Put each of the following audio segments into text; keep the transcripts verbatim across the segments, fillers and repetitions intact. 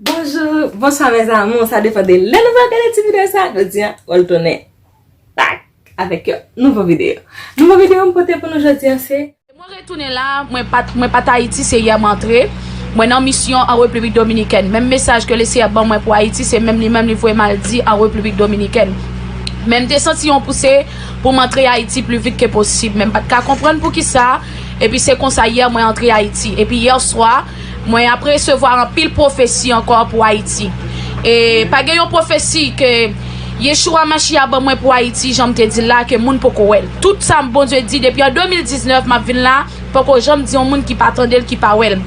Bonjou, bonswa mes amours, sa depann de lè nou va gade ti videyo sa, jodi a, w al tounen back avèk yon nouvo videyo. Nouvo videyo m pote pou nou jodi a se Mwen retounen la, mwen pa t, mwen pa t Ayiti, se yè m antre. Mwen nan misyon an Repiblik Dominikèn. Menm mesaj ke Lesenyè ban mwen pou Ayiti, se menm li menm li voye m al di an Repiblik Dominikèn. Men m te santi yon pouse pou m antre Ayiti pli vit ke posib. Men m pa t ka konprann poukisa. Epi se konsa yè mwen antre Ayiti. Epi yè swa, mwen ap resevwa anpil pwofesi ankò pou Ayiti. E pa gen yon pwofesi ke Yeshua Mashiach ban mwen pou Ayiti, jan m te di l la, ke moun poko wè l. Tout sa Bondye di depi an de mil diznèf, m ap vin la, poko janm di yon moun ki pa tande l, ki pa wè l.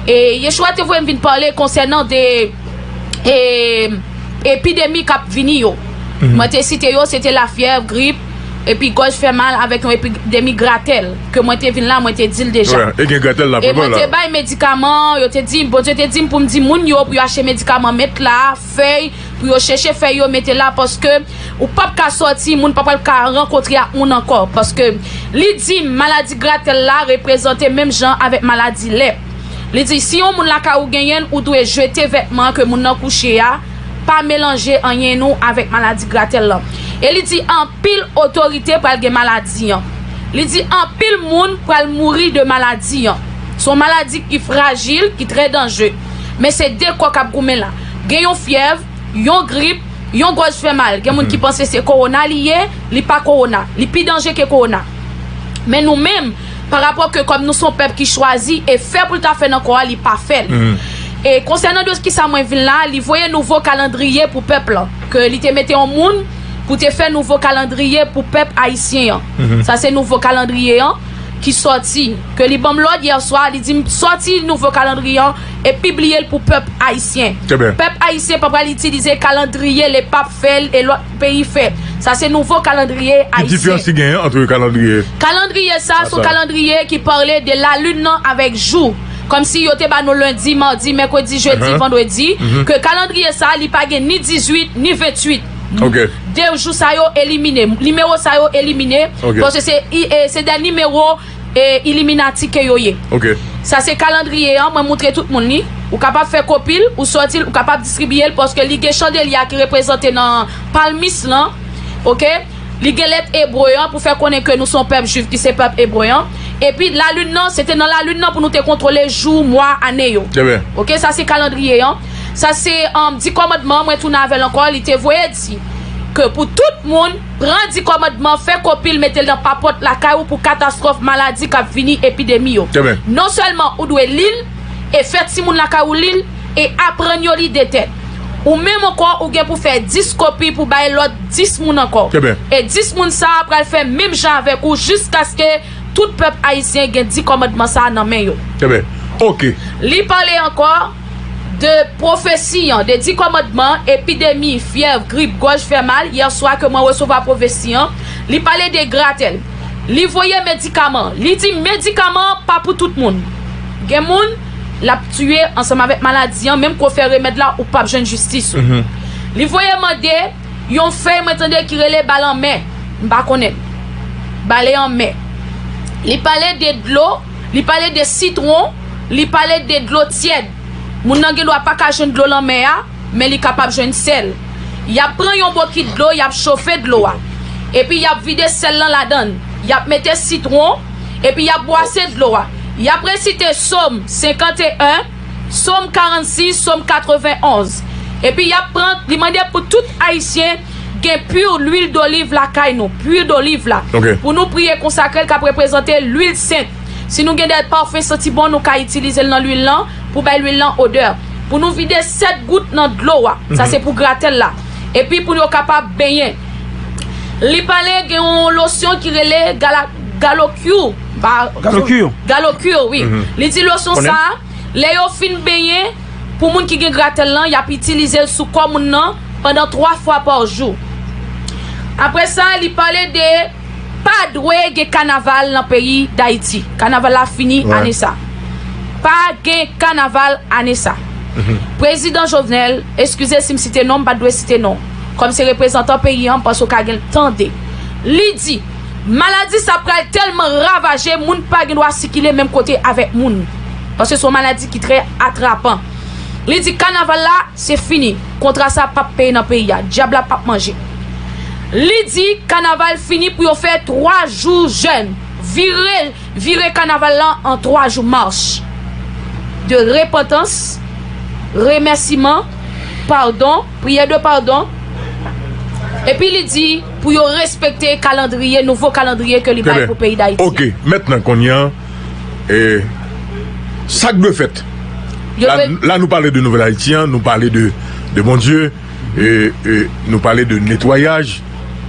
E Yeshua te voye m vin pale konsènan de e, epidemi k ap vini yo. Mwen te site yo, se te lafyèv, grip, epi gòj fè mal avèk yon epidemi gratèl, ke mwen te vin la, mwen te di l deja. Wi, e gen gratèl la, e mwen te bay medikaman, yo te di, Bondye te di m pou m di moun yo pou yo achte medikaman mentla, fèy, pou yo chèche fèy yo mete la, paske ou p ap ka sòti, moun pa pral ka rankontre ak moun ankò, paske li di maladi gratèl la reprezante menm jan avèk maladi lèp. Li di, si yon moun lakay ou genyen l, ou dwe jete vètman ke moun nan kouche a, pa melanje anyen nou avèk maladi gratèl lan. E li di, anpil otorite pral gen maladi an. Li di, anpil moun pral mouri de maladi an. Se yon maladi ki frajil, ki trè danjre. Men se de kò k ap goumen la. Gen yon fyèv, yon grip, yon gòj fè mal. Gen moun ki panse se kowona li ye, li pa kowona. Li pi danje ke kowona. Men nou menm, pa rapò ke kòm nou se yon pèp ki chwazi e fè pou l ta fè nan kò a, li pa fè l. E konsènan de kisa mwen vin la, li voye nouvo kalandriye pou pèp lan. Ke li te mete yon moun pou te fè nouvo kalandriye pou pèp ayisyen an. Sa se nouvo kalandriye an ki sòti. Ke li ban m lòd yè swa, li di m sòti nouvo kalandriye an e pibliye l pou pèp ayisyen. Pèp ayisyen pa pral itilize kalandriye lepap fè l e lòt peyi fè. Sa se nouvo kalandriye ayisyen. Ki diferans ki genyen ant kalandriye? Kalandriye sa, se yon kalandriye ki pale de lalin nan avèk jou. Kòmsi yo te ba nou lendi, madi, mèkredi, jedi, vandredi, ke kalandriye sa, li pa gen ni dizuit, ni venntuit. De jou sa yo elimine. Nimewo sa yo elimine. Paske se, e, se de nimewo e, Illuminati ke yo ye. Sa se kalandriye an, mwen moutre tout moun li. Ou kapab fè kopi l, ou sòti l, ou kapab distribiye l, paske li gen chandelye a ki reprezante nan palmis lan. Oke? Li gen lèt ebre an pou fè konnen ke nou se yon pèp jwif ki se pèp ebre an. Epi lalin nan, se te nan lalin nan pou nou te kontwole jou, mwa, ane yo. Oke, sa se kalandriye an. Sa se, um, di kòmandman an, mwen tounen avè l ankò, li te voye di ke pou tout moun pran di kòmandman, fè kopi l, mete l nan papòt lakay ou pou katastwòf, maladi k ap vini, epidemi yo. Non sèlman ou dwe li l, e fè timoun lakay ou li l, e aprann yo li de tèt. Ou menm ankò, ou gen pou fè dis kopi pou bay lòt dis moun ankò. E dis moun sa a pral fè menm jan avèk ou jiskaske tout pèp ayisyen gen di kòmandman sa a nan men yo. Li pale ankò de pwofesi an, de di kòmandman, epidemi, fyèv, grip, gòj fè mal, yè swa ke mwen resevwa pwofesi an, li pale de gratèl. Li voye medikaman. Li di medikaman pa pou tout moun. Gen moun, l ap tiye ansanm avèk maladi an, menm kou w fè remèd la, ou p ap jwenn jistis ou. Li voye mande yon fèy mwen tande ki rele balanmè. M pa konnen. Bale anmè. Li pale de dlo, li pale de sitwon, li pale de dlo tyèd. Moun nan gen dwa pa ka jwenn dlo lanmè a, men li kapab jwenn sèl. Y ap pran yon bokit dlo, y ap chofe dlo a. Epi y ap vide sèl lan ladan l. Y ap mete sitwon, epi y ap bwase dlo a. Y ap resite Sòm senkanteyen, Sòm karannsis, Sòm katrevenonz. Epi y ap pran, li mande pou tout Ayisyen gen pur lwil doliv lakay nou, pur doliv la. Pou nou priye konsakre l k ap reprezante lwil sent. Si nou gen de pafen santi bon, nou ka itilize l nan lwil lan pou bay lwil lan odè. Pou nou vide sèt gout nan dlo a. Sa se pou gratèl la. Epi pou yo kapab benyen. Li pale gen yon losyon ki rele gala, galokyo. Galokyo. Galokyo, wi. Li di losyon sa a, lè yo fin benyen, pou moun ki gen gratèl lan, y ap itilize l sou kò moun nan pandan twa fwa pa jou. Apre sa, li pale de pa dwe gen kanaval nan peyi Dayiti. Kanaval la fini ane sa. Pa gen kanaval ane sa. Prezidan Jovenel, eskize si m site non, m pa t dwe site non. Kòm se reprezantan peyi an, m panse w ka gen l tande. Li di, maladi sa pral tèlman ravaje, moun pa gen dwa sikile menm kote avèk moun. Paske se yon maladi ki trè atrapan. Li di kanaval la, se fini. Kontra sa p ap peye nan peyi a. Dyab la p ap manje. Li di kanaval fini pou yo fè twa jou jèn. Vire, vire kanaval la an twa jou mach. De repantans, remèsiman, padon, priyè de padon. Epi li di pou yo respekte kalandriye, nouvo kalandriye ke li bay pou peyi Dayiti. Ok, mentnan kounye a, e, sa k dwe fèt? La, la nou pale de Nouvèl Ayiti an, nou pale de, de Bondye, e, e, nou pale de netwayaj.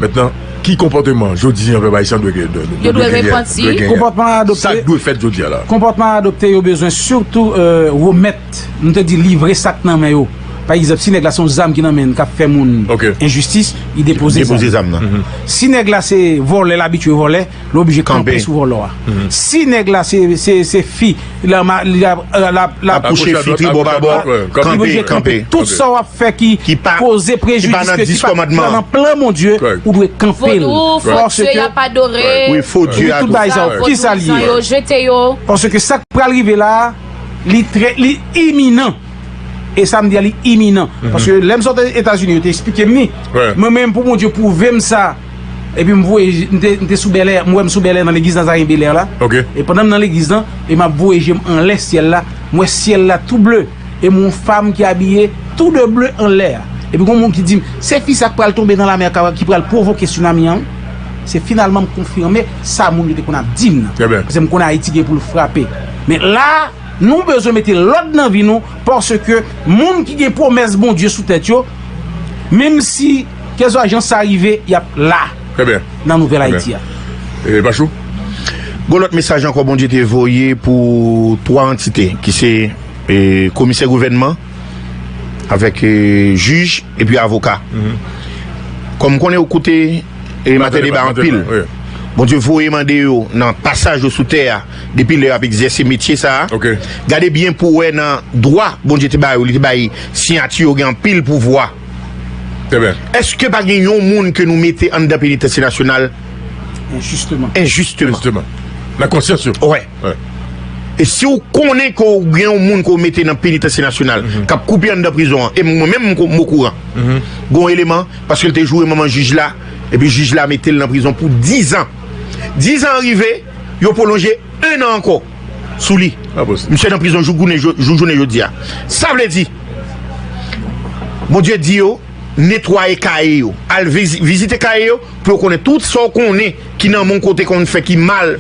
Mentnan, ki konpòteman jodi an pèp ayisyen dwe gen? Yo dwe repanti. Konpòtman adopte. Sa k dwe fèt jodi a la? Konpòtman adopte yo bezwen sitou, e, remèt, nou te di livre sa k nan men yo. Pa egzanp, si nèg la se yon zam ki nan men l k ap fè moun enjistis, li depoze zam. Si nèg la se vòlè, l abitye vòlè, li oblije kanpe sou vòlò a. Si nèg la se, se, se fi, l ap, l ap, l ap, l ap kouche fi tribò babò, kanpe, kanpe. Tout sa w ap fè ki poze prejidis, ke ki pa nan plan Bondye, ou dwe kanpe l. Vodou, fo dye y ap adore. Wi, fo dye a tou. Tout bagay sa yo, kisa l ye? Yo jete yo. Paske sa k pral rive la, li trè, li iminan. E sa m di a, li iminan. Paske lè m sot Etazini, yo te eksplike m li. Mwen menm, pou Bondye pwouve m sa, epi m voye, m te, m te sou Bèlè, m wè m sou Bèlè nan legliz Nazaren Bèlè la. E pandan m nan legliz lan, e m ap voye je m anlè syèl la, m wè syèl la tou ble. E m wè yon fanm ki abiye tou de ble anlè a. Epi gon moun ki di m, se fi sa k pral tonbe nan lamè a, ki pral pwovoke tsunami an, wi. Se finalman m konfime sa moun yo te konn ap di m nan. Paske m konnen Ayiti gen pou l frape. Men la, nou bezwen mete lòd nan vi nou, paske moun ki gen pwomès Bondye sou tèt yo, menm si kèlkeswa jan sa rive, y ap la nan Nouvèl Ayiti a. E, Pachou? Gon lòt mesaj ankò Bondye te voye pou twa antite, ki se, e, komisè gouvènman, avèk, e, jij, epi avoka. Kòm m konnen ou koute, e, Maten Deba anpil. Bondye voye mande yo nan pasaj yo sou tè a, depi lè y ap egzèse metye sa a. Gade byen pou w wè nan dwa Bondye te ba yo, li te bay siyati yo gen anpil pouvwa. Èske pa gen yon moun ke nou mete anndan penitansye nasyonal enjisteman? Enjisteman. Nan konsyans yo. Wè. E si w konnen ke w gen yon moun ke w mete nan penitansye nasyonal, k ap koupe anndan prizon an, e mwen menm m okouran, gen yon eleman, paske l te joure manman jij la, epi jij la mete l nan prizon pou dizan. Dizan an rive, yo pwolonje en an ankò sou li. Misye nan prizon jouk jounen, jou, jounen jodi a. Sa vle di, Bondye di yo, netwaye kaye yo, al vizi, vizite kaye yo, pou yo konnen tout sa w konnen ki nan men w ke w te konn fè ki mal,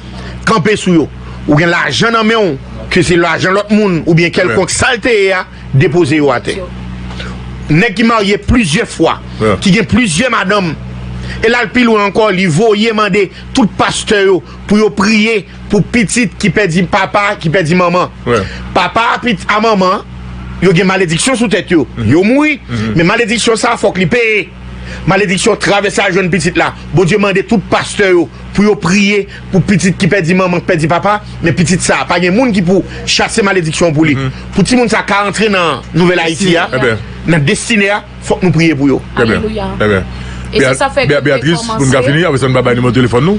kanpe sou yo. Ou gen lajan nan men w, ke se lajan lòt moun, oubyen kèlkonk sa l te ye a, depoze yo atè. Nèg ki marye plizyè fwa, ki gen plizyè madanm, e l al pi lwen ankò, li voye mande tout pastè yo pou yo priye pou pitit ki pèdi papa, ki pèdi manman. Papa a, pit-, a manman, yo gen malediksyon sou tèt yo. Yo mouri, men malediksyon sa a fòk li peye. Malediksyon travèse al jwenn pitit la. Bondye mande tout pastè yo pou yo priye pou pitit ki pèdi manman, ki pèdi papa, men pitit sa a, pa gen moun ki pou chase malediksyon pou li. Pou timoun sa a ka antre nan Nouvèl Ayiti a, nan destine a, fòk nou priye pou yo. Alelouya. E se sa fè ke mwen te kòmanse.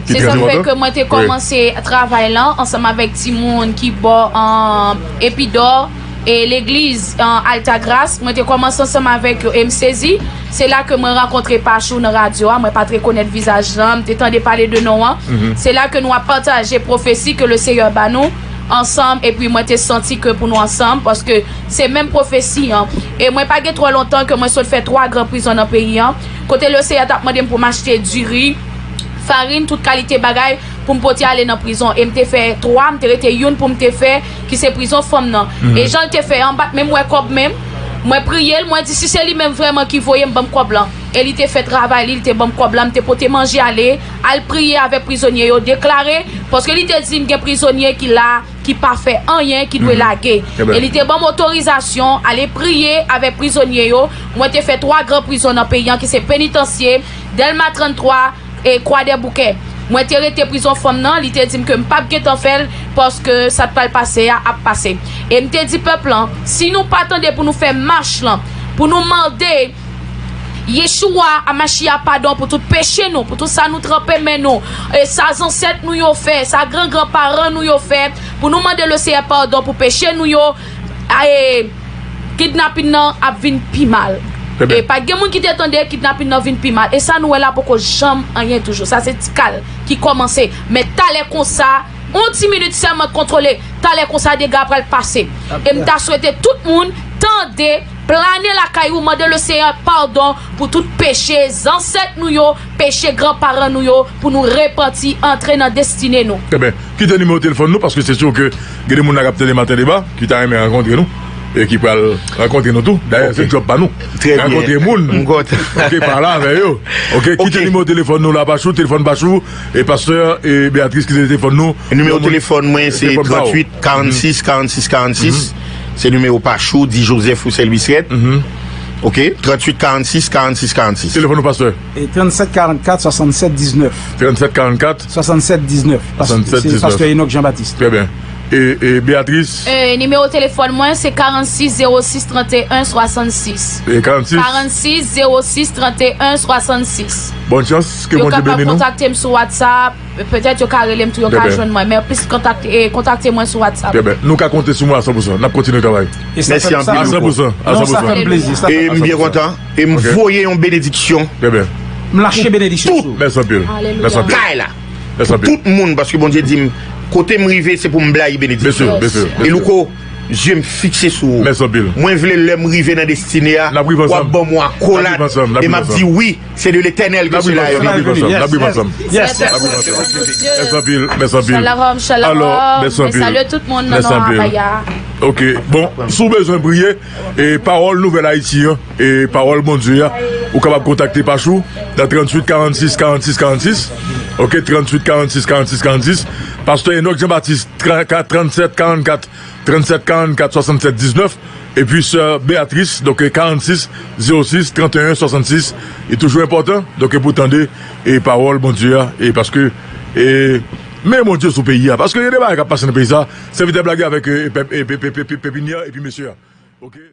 Se sa fè ke mwen te kòmanse travay lan ansanm avèk timoun ki bò, um, Epidò e legliz, um, Alta Gras. Mwen te kòmanse ansanm avèk yo e m sezi. Se la ke mwen rankontre Pachou nan radyo a. Mwen pa t rekonèt vizaj lan. M te tande pale de non an. Se la ke nou ap pataje pwofesi ke le Seyè ba nou ansanm. Epi mwen te santi ke pou nou ansanm, paske se menm pwofesi an. E mwen pa gen twò lontan ke mwen sot fè twa gran prizon nan peyi an, kote le Seyè t ap mande m pou m achte diri, farin, tout kalite bagay pou m pote ale nan prizon. E m te fè twa, m te rete youn pou m te fè, ki se prizon fanm nan. E jan l te fè an, m pa t menm wè kòb menm. Mwen priye l, mwen di, si se li menm vrèman ki voye m, ban m kòb lan. E li te fè travay li, li te ban m kòb lan, m te pote manje ale, al priye avèk prizonye yo, deklare, paske li te di m gen prizonye ki la, ki pa fè anyen, ki dwe lage. E li te ban m otorizasyon ale priye avèk prizonye yo. Mwen te fè twa gran prizon nan peyi an, ki se Penitansye, Dèlma tranntwa e Kwadèboukè. Mwen te rete prizon fanm nan, li te di m ke m p ap gentan fè l, paske sa t pral pase a ap pase. E m te di pèp lan, si nou pa tande pou nou fè mach lan, pou nou mande Yeshua Amashia padon pou tout peche nou, pou tout sa nou tranpe men nou, e sa zansèt nou yo fè, sa gran gran paran nou yo fè, pou nou mande le Seyè padon pou peche nou yo, a, e, kidnapin nan ap vin pi mal. E pa gen moun ki te tande kidnapin nan vin pi mal. E sa nou wè la poko janm anyen toujou. Sa se ti kal ki kòmanse. Men talè konsa, yon ti minit sèlman kontwole, talè konsa dega pral pase. E m ta swete tout moun tande, plane lakay ou, mande Lesenyè padon pou tout peche zansèt nou yo, peche granparan nou yo, pou nou repanti, antre nan destine nou. Trè byen. Kite nimewo telefòn nou, paske se si ke gen de moun la k ap tande Maten Deba, ki ta renmen rankontre nou, e ki pral rankontre nou tou. Dayè, se djòb pa nou. Trè byen. Rankontre moun. M kontan. Oke, pale avè yo. Oke, kite nimewo telefòn nou la, Pachou, telefòn Pachou, e pastè, e Beatrice, kite telefòn nou. Nimewo telefòn mwen, se tranntuit karannsis karannsis karannsis. Se nimewo Pachou, di Joseph Roussel Bisrette. Oke, tranntuit karannsis karannsis karannsis. Telefòn nou, pastè. E trannsèt karannkat swasannsèt diznèf. Trannsèt karannkat. Swasannsèt diznèf. Pas-, swasannsèt diznèf. Se pastè Enoch Jean-Baptiste. Trè byen. E, e Beatrice? E, nimewo telefòn mwen, se karannsis zewo sis tranteyen swasannsis. E karannsis? Karannsis zewo sis tranteyen swasannsis. Bòn chans, ke Bondye beni nou. Yo kapab kontakte m sou WhatsApp, petèt yo ka rele m tou, yo ka jwenn mwen. Men plis kontakte, e, kontakte mwen sou WhatsApp. Trè byen. Nou ka konte sou mwen a san pou san. N ap kontinye travay. Mèsi anpil. A san pou san. A san pou san. Non, sa fè m plezi. E m byen kontan. E m voye yon benediksyon. Trè byen. M lache benediksyon sou ou. Mèsi anpil. Alelouya. Mèsi anpil. Kay la. Mèsi anpil. Tout moun, paske Bondye di m, kote m rive, se pou m blayi benediksyon. Byen si, byen si, byen si. E Louko, zye m fikse sou ou. Mèsi anpil. Mwen vle lè m rive nan destine a, w ap ban m yon akolad. N ap rive ansanm. N ap rive ansanm. E m ap di wi, c'est de l'Éternel que cela est venu. N ap rive ansanm. N ap rive ansanm. Yes. N ap rive ansanm. Mèsi anpil. Mèsi anpil. Shalom, shalom. Alò, mèsi anpil. Mèsi anpil. Oke. Bon, si w bezwen priye, e pawòl Nouvèl Ayiti an, e pawòl Bondye a, ou kapab kontakte Pachou nan tranntuit karannsis karannsis karannsis. Oke, tranntuit karannsis karannsis karannsis. Pastè Enoch Jean-Baptiste, tra-, ka-, trannsèt karannkat, trannsèt karannkat swasannsèt diznèf. Epi sè Beatrice, donk, karannsis zewo sis tranteyen swasannsis. Li toujou enpòtan, donk, pou tande, e pawòl Bondye a, e paske, e, men Bondye sou peyi a. Paske gen de bagay k ap pase nan peyi sa. Sèvitè Black avèk, e, pèp, e, pèp, pèp, pèp, pèp, pèp, epi mesye a. Oke.